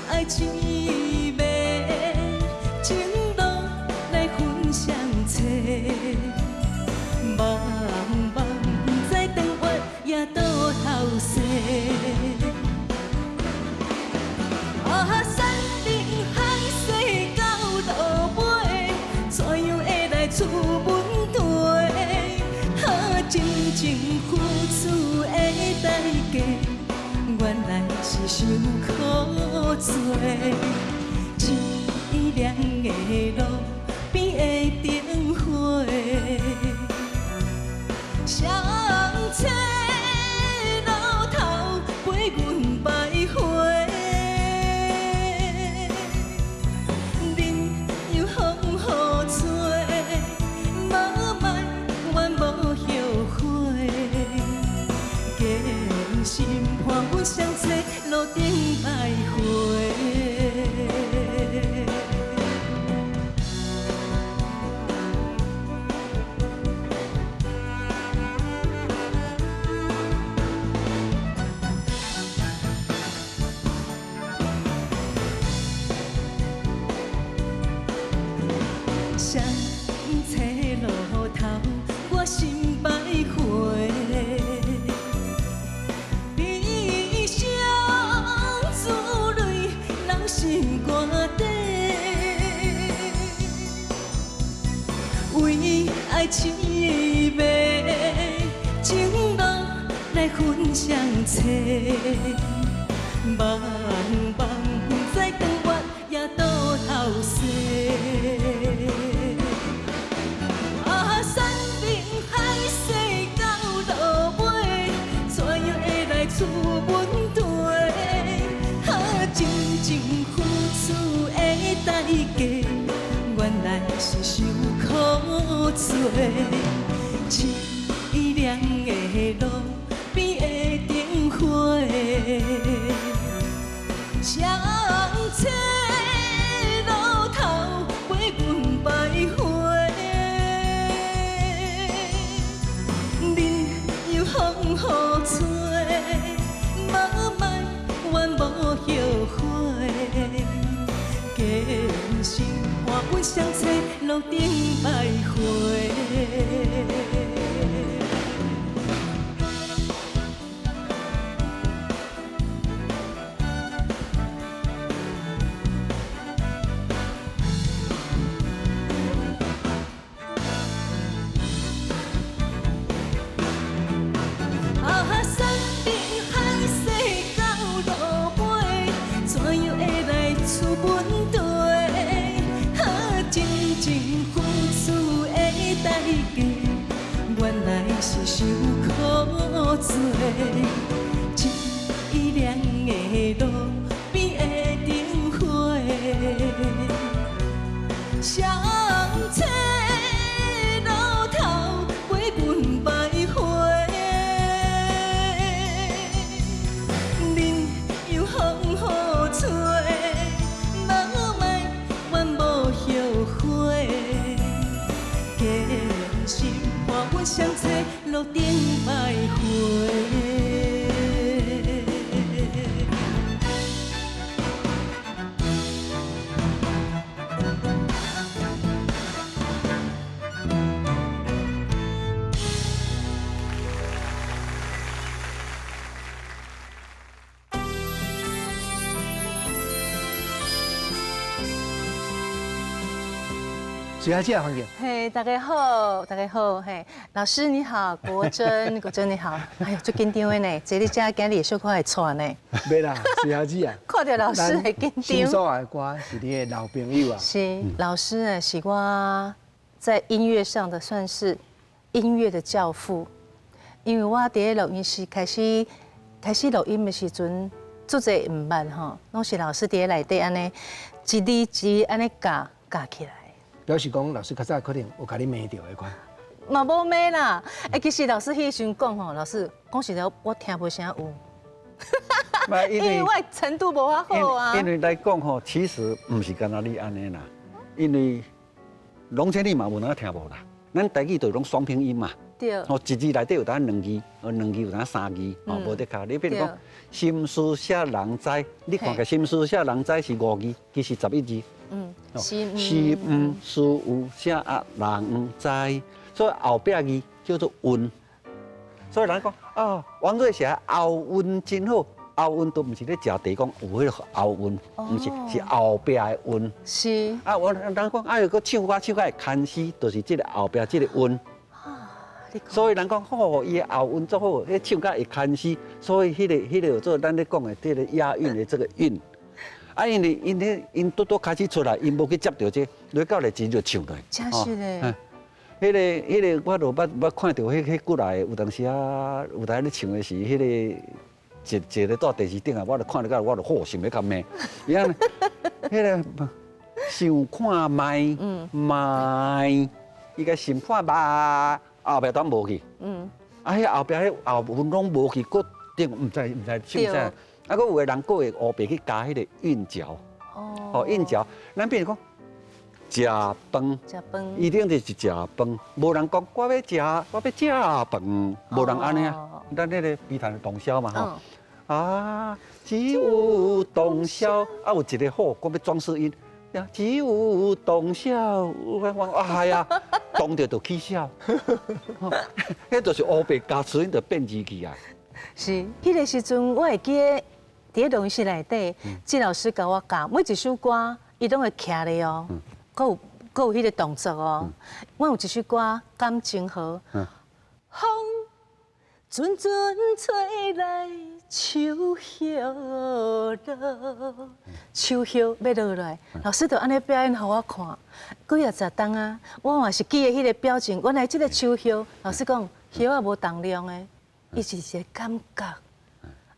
愛一暝情路來分相冊，茫茫不知長月也倒頭西。啊，山珍海誓到落尾，怎樣會來出問題？啊，真情付出的代價，原來是傷可多。凄涼的路邊的燈火，双册路頭陪阮徘徊。任由風雨伴阮相找路顶徘徊。双找路头，我心徘徊。悲伤珠泪流心肝底，为爱痴迷，情路来分双找，茫茫不知长月也倒头西。啊，山盟海誓到落尾，怎样会来出问题？啊，真情付出的代价，原来是受苦罪。凄凉的路边的灯火，双找路头陪阮徘徊，任由风雨吹，无埋怨无后悔，坚心伴阮相找路顶徘徊。啊，山盟海誓到落尾，怎样会来出问题？啊，真情付出的代价，原来是受苦罪。凄凉的路边的灯火，双找路头陪阮徘徊，任由风雨吹，无埋怨无后悔，坚心伴阮相找路顶徘徊。水小姐欢迎。嘿，大家好，大家好，嘿，老师你好，国珍，国珍你好，哎呦，足紧张的呢，坐你遮今日小可会喘呢。袂啦，水小姐啊，看著老师会紧张。心所爱的歌是你的老朋友啊。是，老师呢是我在音乐上的算是音乐的教父，因为我伫咧录音室开始录音的时阵，足济毋捌吼，攏是老师伫咧内底按呢，一字一字按呢教教起来。表示讲老师较早可能有共你骂著彼款。嘛无骂啦，欸，其实老师彼时阵讲吼，老师讲实在，我听无啥有。因为我程度无遐好啊。因为来讲吼，其实毋是干焦你按呢啦，因为龙千里嘛有哪听无啦。咱台语就拢双拼音嘛。对。哦，一字内底有当两字，哦，两字有当三字，哦，无得卡。你比如讲，心事啥人知？你看个心事啥人知是五字，其实11字。嗯，心事有啥啊人知？所以后壁字叫做韵。所以人讲啊，王瑞霞喉韵真好，喉韵都毋是咧食茶讲有彼个喉韵，毋是，是后壁的韵。是。啊，我人讲啊，又阁唱歌唱甲会牵丝，就是这个后壁这个韵。所以人讲吼，伊的喉韵足好，彼唱甲会牵丝，所以彼个叫做咱咧讲的这个押韵的这个韵。啊，因为𪜶彼𪜶拄拄开始出来，𪜶无去接著这，落到咧钱就唱落。真是的。彼个我就捌看著彼几来，有当时啊，有当咧唱的是彼个一个住电视顶啊，我就看著到我就好想欲共骂。伊按呢，彼个想看觅觅，伊个想看觅，后壁拢无去。啊，彼后壁彼后韵拢无去，阁對，毋知毋知唱啥。啊，閣有的人閣會烏白去加彼個韻腳。哦，韻腳，咱變成講食飯，食飯，一定就是食飯，無人講我欲食，我欲食飯，無人按呢啊。咱彼个悲嘆的洞簫嘛吼，啊，只有洞簫，啊有一个好，講欲裝飾音，只有洞簫，我講啊係啊，當著就起痟，彼就是烏白加詞音就變字去啊。是，彼个時陣我會記得佇咧錄音室內底，靳老師共我教每一首歌，伊攏會徛咧哦，閣有閣有彼个動作哦。我有一首歌《感情河》，風陣陣吹來樹葉落，樹葉欲落來，老師就按呢表演予我看，幾仔十冬啊，我嘛是記得彼个表情。原來這个樹葉，老師講葉仔無重量的。伊是一個感覺，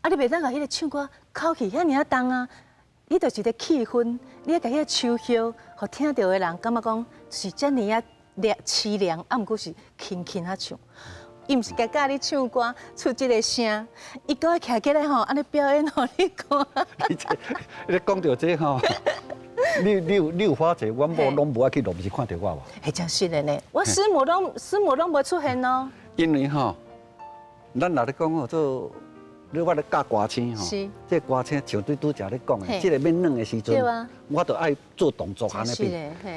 啊！你袂當共彼个唱歌口氣遐爾仔重啊！你就是一個氣氛，你愛共彼个樹葉，予聽著的人感覺講是遮爾仔涼淒涼，啊，毋過是輕輕仔唱。伊毋是共教你唱歌出這个聲，伊閣愛徛起來吼，按呢表演予你看。你這你講著這吼，你有發覺，阮某攏無愛去錄，毋是看著我無？係真實的呢，我師母攏無出現哦。因為吼，咱若咧講哦，做你我咧教歌星吼，這個歌星像對拄才咧講的，這個欲軟的時陣，我就愛做動作按呢比。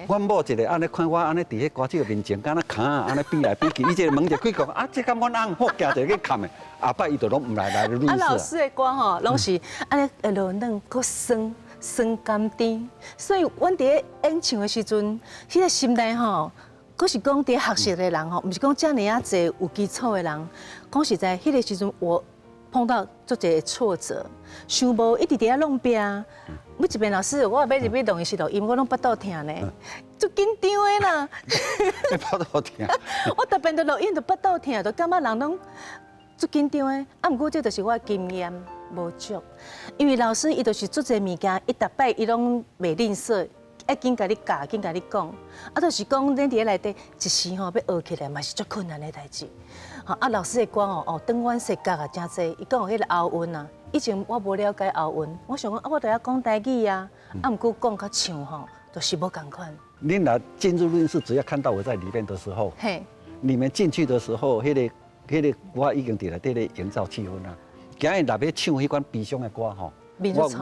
阮某一个按呢看我按呢佇彼歌手面前，敢若坩按呢比來比去，伊一个門就開講啊，這敢阮翁好行一个去崁的，後擺伊就攏毋來來咧。啊，老師的歌吼，攏是按呢會落軟，閣酸酸甘甜，所以阮佇咧演唱的時陣，彼個心內吼。閣是講佇學習的人吼，毋是講遮爾仔濟有基礎的人。講實在，彼個時陣我碰到足濟挫折，想無一直佇遐弄壁。每一遍老師，我欲入去錄音室錄音，我攏腹肚疼呢，足緊張的啦。腹肚疼。我逐遍都錄音都腹肚疼，都感覺人攏足緊張的。啊，毋過這就是我的經驗無足，因為老師伊就是足濟物件，伊逐擺伊攏袂吝嗇。愛緊共你教，緊共你講，啊，就是講咱佇咧內底一時吼欲學起來嘛是足困難的代誌。吼啊，老師的歌吼，哦，轉彎洗角啊，誠濟。伊講彼个喉韻啊，以前我無了解喉韻，我想講啊，我著曉講台語啊，啊，毋過講佮唱吼，就是無仝款。你若進入錄音室，只要看到我在裡面的時候，你們進去的時候，彼個我已經佇內底咧營造氣氛啦。今日若欲唱彼款悲傷的歌吼，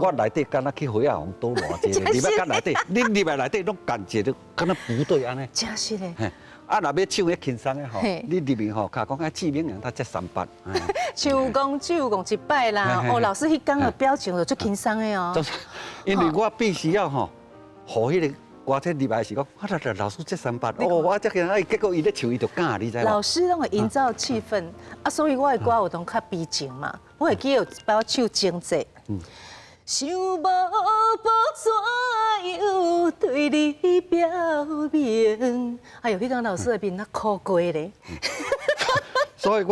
我內底敢若去花仔予倒偌濟，入來甲內底，你入來內底攏感覺都敢若不對按呢。真實的。啊，若欲唱彼輕鬆的吼，你入面吼，較講啊，志明人他才三八。唱講唱講一擺啦，哦，老師彼工的表情就足輕鬆的哦。因為我必須要吼，予彼個歌仔入來是講，啊，老師這三八，哦，我這個哎，結果伊咧唱，伊就敢，你知無？老師攏會營造氣氛，啊，所以我的歌有當較悲情嘛，我會記得有一擺我唱情節。想無欲怎樣對你表明？哎喲，彼工老師的面若苦過咧。所以，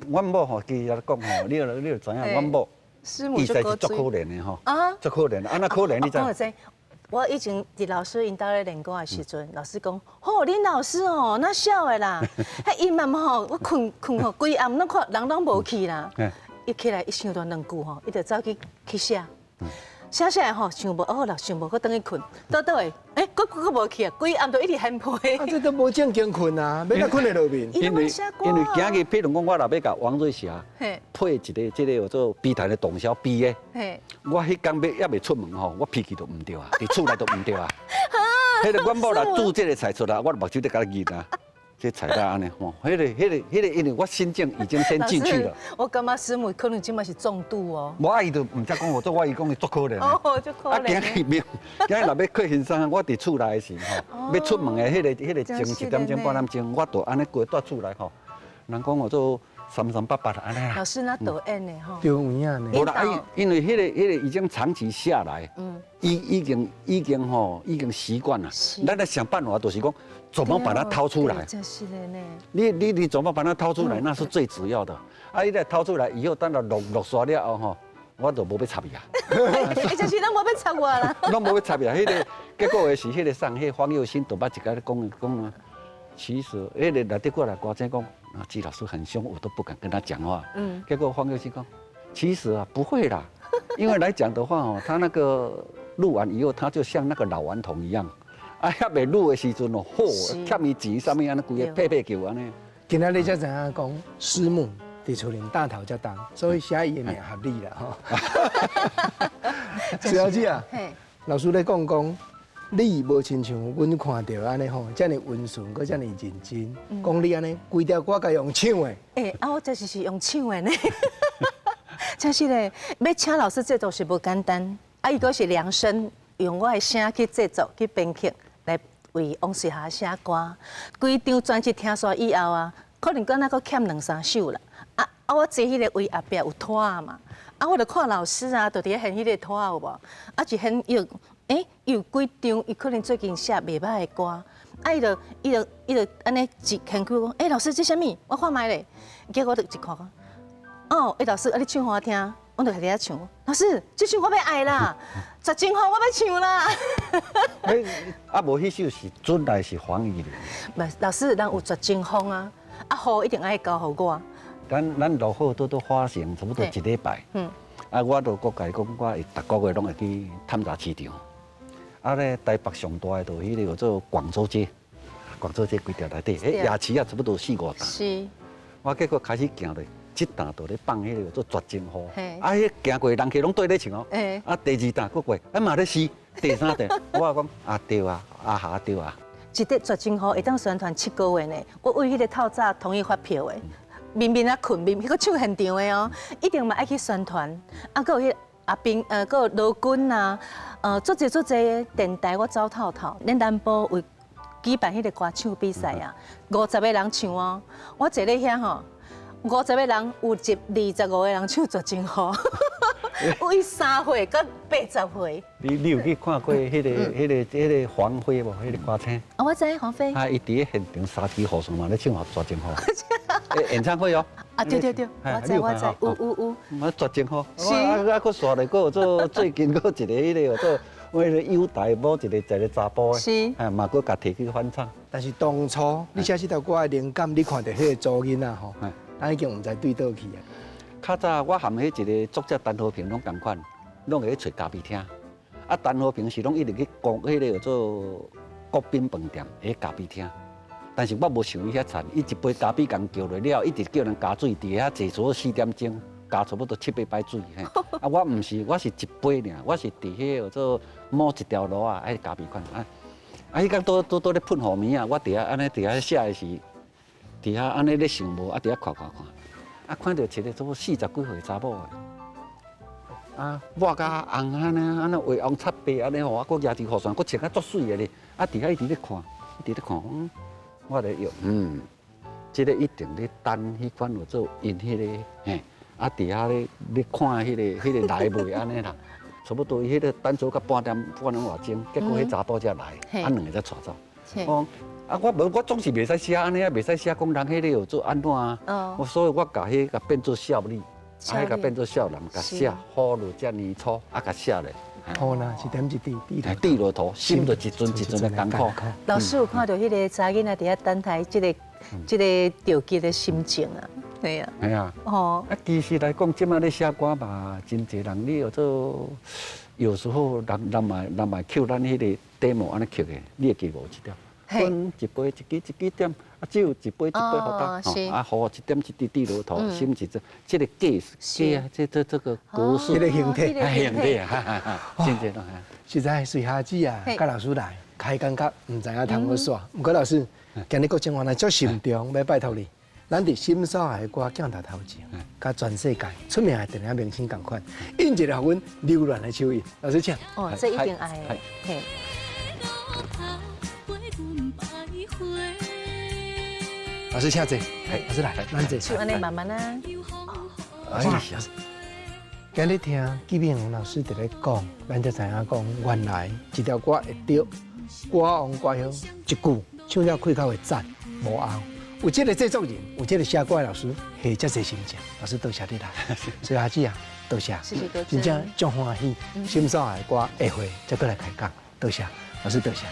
阮某吼，其實講吼，你就知影，阮某伊實在是足可憐的吼。啊，足可憐，啊若可憐，你知？我以前佇老師𪜶兜咧練歌的時陣，老師講：吼，恁老師哦，若痟的啦，彼伊嘛吼，我睏睏吼，規暗攏看人攏無去啦。伊起來一想到兩句吼，伊就走去去寫，寫寫來吼，想無哦，想無，閣轉去睏，倒倒來，欸，閣閣無去啊，規暗都一直掀被。啊，這都無正經睏啊，欲怎睏會落眠？因為今日，譬如講，我若欲共王瑞霞配一个這個叫做悲嘆的洞簫悲的，我彼工欲猶未出門吼，我脾氣就毋對啊，佇厝內就毋對啊。彼個阮某若煮這个菜出來，我目睭咧共伊睨啊。這菜單按呢吼，彼个，因為我心境已經先進去了。我感覺師母可能這馬是重度哦。我阿姨就毋才講我做，我伊講伊足可憐。哦，足可憐。啊，今日沒有，今日若欲過輕鬆，我佇厝內的時吼，欲出門的彼個前一點鐘半點鐘，我就按呢規蹛厝內吼。人講我做三三八八按呢啦。老師那導演的吼。對有影呢。無啦，因為彼個已經長期下來，已經吼已經習慣了。咱來想辦法，就是講。怎麼把它掏出來？真是的呢。你怎麼把它掏出來？那是最主要的。啊，你來掏出來以後，等到錄錄煞了後吼，我就無欲插伊啊。欸，就是攏無欲插我啦。攏無欲插伊啊！彼個結果的是，彼個上彼個方佑興，就捌一擺講講啊，其實，彼个內底過來歌星講，啊，紀老師很兇，我都不敢跟他講話。結果方佑興講，其實啊，不會啦，因為來講的話哦，他那個錄完以後，他就像那個老頑童一樣，啊，還未錄的時陣哦，嚯，欠伊錢啥物按呢，規个拍拍叫按呢。今仔日才知影講，師母佇厝裡擔頭才重，所以寫伊的名合理啦吼。小姐啊，老師咧講講，你無親像阮看著按呢吼，遮爾溫順，閣遮爾認真。講你按呢，規條歌共用唱的。欸，啊，我這是用唱的呢。真是咧，欲請老師製作是無簡單，啊，伊閣是量身用我的聲去製作、去編曲，來為王瑞霞寫歌。規張專輯聽煞以後啊，可能敢若閣欠兩三首啦。啊啊，我坐彼个位後壁有拖嘛，啊，我就看老師啊，就佇咧現彼个拖有無？啊，一現伊就，欸，伊有幾張，伊可能最近寫袂䆀的歌，啊，伊就按呢一牽開講，欸，老師這啥物？我看覓咧。結果我就一看講，哦，欸，老師，啊，你唱予我聽，我就佇遐唱。老師，這首我欲愛啦，絕情風我欲唱啦。欸，啊，無彼首是準來是黃乙玲。毋，老師，人有絕情風啊，啊，雨一定愛交予我。咱落雨拄拄發生，差不多一禮拜。啊，我就閣共伊講，我會逐個月攏會去探查市場。啊咧，台北上大的就彼个叫做廣州街，廣州街規條內底，彼夜市啊，差不多四五擔。我結果開始行咧，這擔就咧放彼個叫做絕情雨。啊，彼行過人客攏對咧唱哦。啊，第二擔閣過，啊嘛咧試，第三擔，我講啊對啊，啊哈對啊。一個絕情雨會當宣傳7個月呢，我為彼個透早同意發票的。眠眠仔睏，眠彼閣唱現場的哦，一定嘛愛去宣傳。啊，閣有彼阿兵，閣有羅軍啊，足濟足濟電台我走透透。恁南部有舉辦彼個歌唱比賽啊，50個人唱哦，我坐咧遐吼，50個人有25個人唱絕情雨，為3歲到80歲。你有去看過彼個黃飛無？彼個歌星？啊，我知黃飛。啊，伊佇咧現場三支雨傘嘛咧唱絕情雨。演唱會哦。啊，對對對，我知我知，有有有。我絕情雨。是。啊啊，閣煞來閣有做最近閣一個彼個做，為了友台某一個查埔的。啊，嘛閣共提去翻唱。但是當初你寫這條歌的靈感，你看著彼個查某囡仔吼，咱已經毋知對佗去啊。較早我和彼一個作者陳和平攏仝款，攏會去揣咖啡廳。啊，陳和平是攏一直去講彼個叫做國賓飯店彼咖啡廳。但是我無像伊遐慘，伊一杯咖啡共叫落了，一直叫人加水，佇遐坐坐4點鐘，加差不多七八擺水嘿。啊，我毋是，我是一杯爾，我是佇彼個叫做某一條路仔，彼咖啡館啊。啊，彼工拄拄拄咧噴雨暝啊，我佇遐按呢佇遐寫的時，佇遐按呢咧想無，啊佇遐看看看，啊看著一個差不多40幾歲查某的，啊抹甲紅按呢，按呢畫紅擦白按呢吼，啊閣舉支雨傘，閣穿甲足媠的咧，啊佇遐一直咧看，一直咧看，我咧搖，這個一定咧等彼款有做𪜶彼個嘿，啊佇遐咧咧看彼個來未按呢啦，差不多伊彼個等做到半點半點外鐘，結果彼查埔才來，啊兩个才帶走。我講啊，我無我總是袂使寫按呢啊，袂使寫講人彼個有做按怎啊，我所以我共彼共變做少女，啊彼共變做少男，共寫雨落遮爾粗，啊共寫咧。雨呢一點一滴滴滴落塗，心就一陣一陣的艱苦。老師有看著彼個查囡仔佇遐等待這個著急的心情啊，對啊。係啊。哦。啊，其實來講，這擺咧寫歌嘛，真濟人你有做，有時候人嘛抾咱彼個 demo 按呢抾的，你會記無這條？阮一杯一支一支點，啊酒一杯一杯予他，啊雨一點一滴滴落塗，心一陣，這個格式，啊，這個格式，這個形體，形體，哈哈哈，真濟攏實在瑞霞姊啊，佮老師來開感覺毋知影通欲煞。毋過老師，今日國情原來足慎重，欲拜託你，咱佇心所愛的歌鏡頭頭前，佮全世界出名的電影明星仝款，印一個予阮留戀的手印。老師請。哦，這一定愛的，嘿。老師請坐，老師來，咱坐。手按呢慢慢啊。哎呀，今日聽紀炳宏老師佇咧講，咱才知影講，原來這條歌會得歌王歌后一句唱了開口會讚，無後有這個製作人，有這個寫歌的老師，下遮濟心情。老師多謝你來，所以阿姊啊，多謝，真正足歡喜，心所愛的歌下回再閣來開講，多謝，老師多謝。